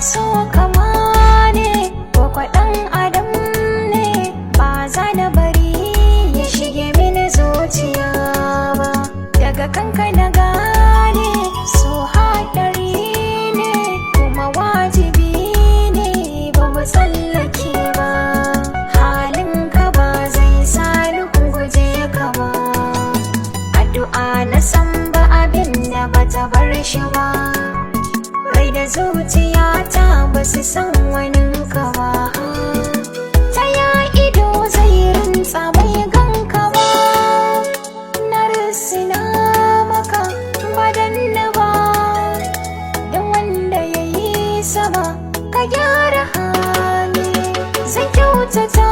So kama ne ko kwaɗan adam ne, ba za na bari ya shige mini zuciya ba. Daga kanka na gane so haɗari ne, kuma wajibi ne ba mu tsallake ba. Halinka ba zai sani guje ka ba. Addu'a na san ba abin da bata bar shi ba. Rai da zuciyata ba su san waninka ba. Ta ya ido zai rintsa bai ganka ba? Na risina maka ba danna ba. Don wanda ya yi sama, ka gyara hali. Zan kyautata.